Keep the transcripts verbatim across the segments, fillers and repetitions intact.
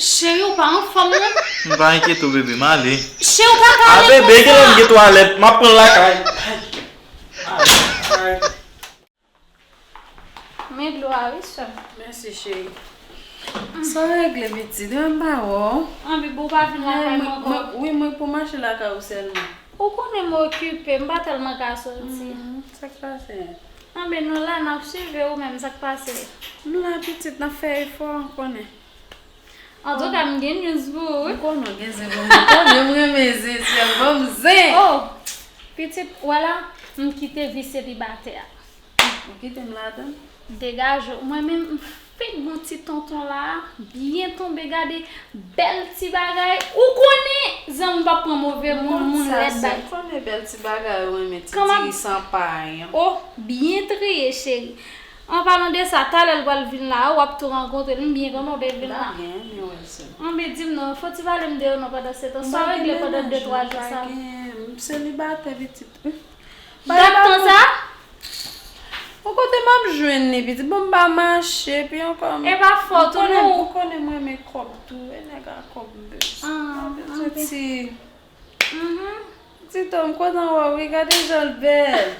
Cheri, ou pa anfòm, non? M pa enkyete w, bebe, m ale. Cheri, ou pa ka ale konsa. A, bebe, genlè m gen twalèt, m ap pran l lakay. Men dlo a, wi, sè m. Mèsi, cheri. Sa w regle, pitit? Mwen m pa wè w. Anvi, bon, ou pa vin lakay mwen ankò? Wi, mwen pou mache lakay ou sèlman. Ou konnen m okipe, m pa tèlman ka soti. Sa k pase? Anben, nou la, n ap swiv, e ou menm, sa k pase? Nou la, pitit, n ap fè efò, ou konnen. Antouka, m gen news pou ou, wi. M konnen w gen zen pou mwen. M konnen m renmen zen, sè m, ban m zen. Oh, pitit, wè la, m kite vi selibatè a. Ou kite m ladan l? Degaje w. Mwen menm, m fenk gon ti tonton la, byen tonbe, gade, bèl ti bagay. Ou konnen, zanmi pa pran move moun, moun lèd bay. M konnen bèl ti bagay ou renmen, ti diri san pay. Oh, byen triye, cheri. An palan de sa, talè l pral vin la, w ap tou rankontre l, m byen kontan w te vin la. M ta byen renmen wè l sè m. Anben, di m non, fò w ti pale m de yo non pandan se tan. Sa w regle pandan de twa jou sa? M selibatè, pitit. Dat tan sa? Ou kote m ap jwenn li, pitit? Bon, m pa mache, epi ankò m... E pa fòt ou, non. Ou konnen m renmen kòb tou, e nèg a kòb m bezwen. M bezwen ti... Ti Tom, kontan wè w, wi, gade jan l bèl.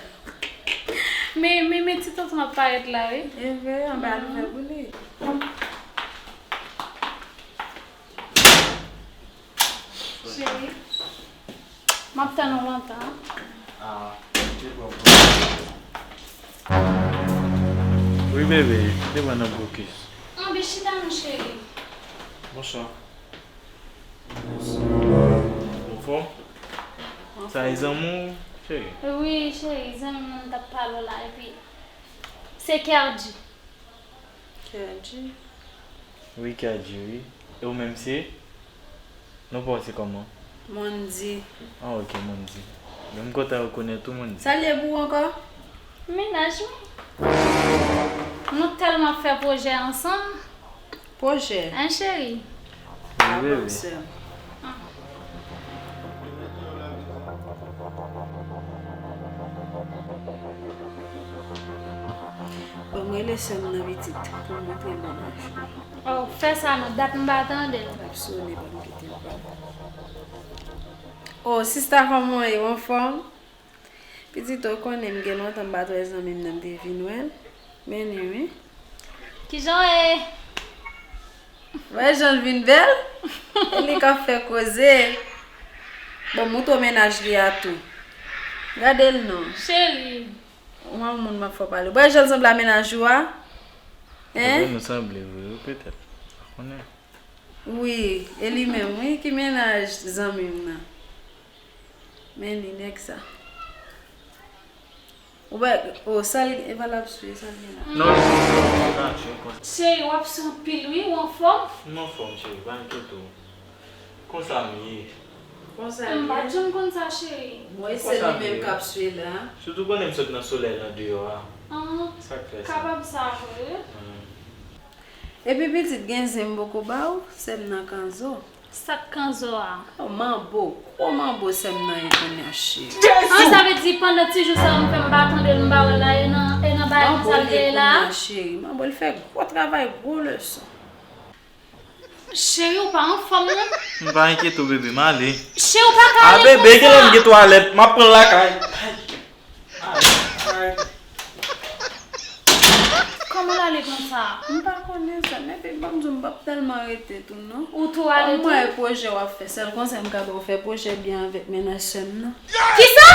Men, men, men ti tonton ap parèt la, wi. E vre, anba nouvèl pou li. Cheri, m ap tann ou lontan. Ah, se bon, bon. Wi, bebe, te pran nan blokis. Anben, chita non, cheri. Bonswa. Anfòm? Sa e zanmi w, cheri? Wi, cheri, zanmi m nan m t ap pale w la, epi se Kerdy. Kerdy? Wi, Kerdy, wi. E ou menm se? Non pa w se kòman? Mondy. Ah, ok, Mondy. Men m kontan rekonèt ou, Mondy. Sa l ye pou ou ankò? Mennaj mwen. Nou tèlman fè pwojè ansanm. Pwojè? Hein, cheri? Wi, bebe. Bon, mwen rele sè m nan pitit pou m montre l mennaj mwen. Oh, fè sa non, dat m pa tande l. L ap sone, ban m kite l pale. Oh, sista, kòman w ye? Ou anfòm? Pitit, ou konnen m gen lontan m pa t wè zanmi m nan, m te vin wè l. Men li, wi. Kijan w ye? Wè jan l vin bèl? E li k ap fè koze. Bon, m montre w mennaj li a tou. Gade l non. Cheri. Ou an moun m ap fè w pale. Wè jan l sanble a mennaj ou a? Hein? Ebyen, nou sanble vre, wi, petèt. Pa konnen. Wi, e li menm, wi, ki mennaj zanmi m nan. Men li nèg sa. Ou wè, o, sa l, e pa l ap swiye, sa l gen la. Non, non, non, non, non, non, non. Cheri, w ap sou anpil, wi, ou anfòm? M anfòm, cheri, pa enkyete w. Konsa m ye. Konsa l ye. M pa t janm konn sa, cheri. Bon, e se li menm k ap swiye la. Sitou konnen m sot nan solèy lan deyò a. Ah, sa k fè sa. Kapab sa vre. Hmm. Epi pitit, gen zen m poko ba ou, sè m nan kanzo. Sa k kanzo a? Oh, manbo, gwo manbo sè m nan ye kounye a, cheri. Jezi! Ah, sa vle di pandan ti jou sa yo m fè m pa tande l, m pa wè l la, e nan, e nan bagay konsa l te ye la? Manbo li ye kounye a, cheri. Manbo li fè gwo travay, gwo leson. Cheri, ou pa anfòm, non? M pa enkyete w, bebe, m ale. Cheri, ou pa ka ale konsa. A, bebe, genlè m gen twalèt, m ap pran l lakay. Kòman l ale konsa? M pa konnen sa, men epi ban m di w, m p ap tèlman rete tou, non. Ou tou ale tou? Kòm mwen e pwojè w ap fè, sèl konsa m ka ba w fè pwojè byen avèk mennaj sè m nan. Kisa?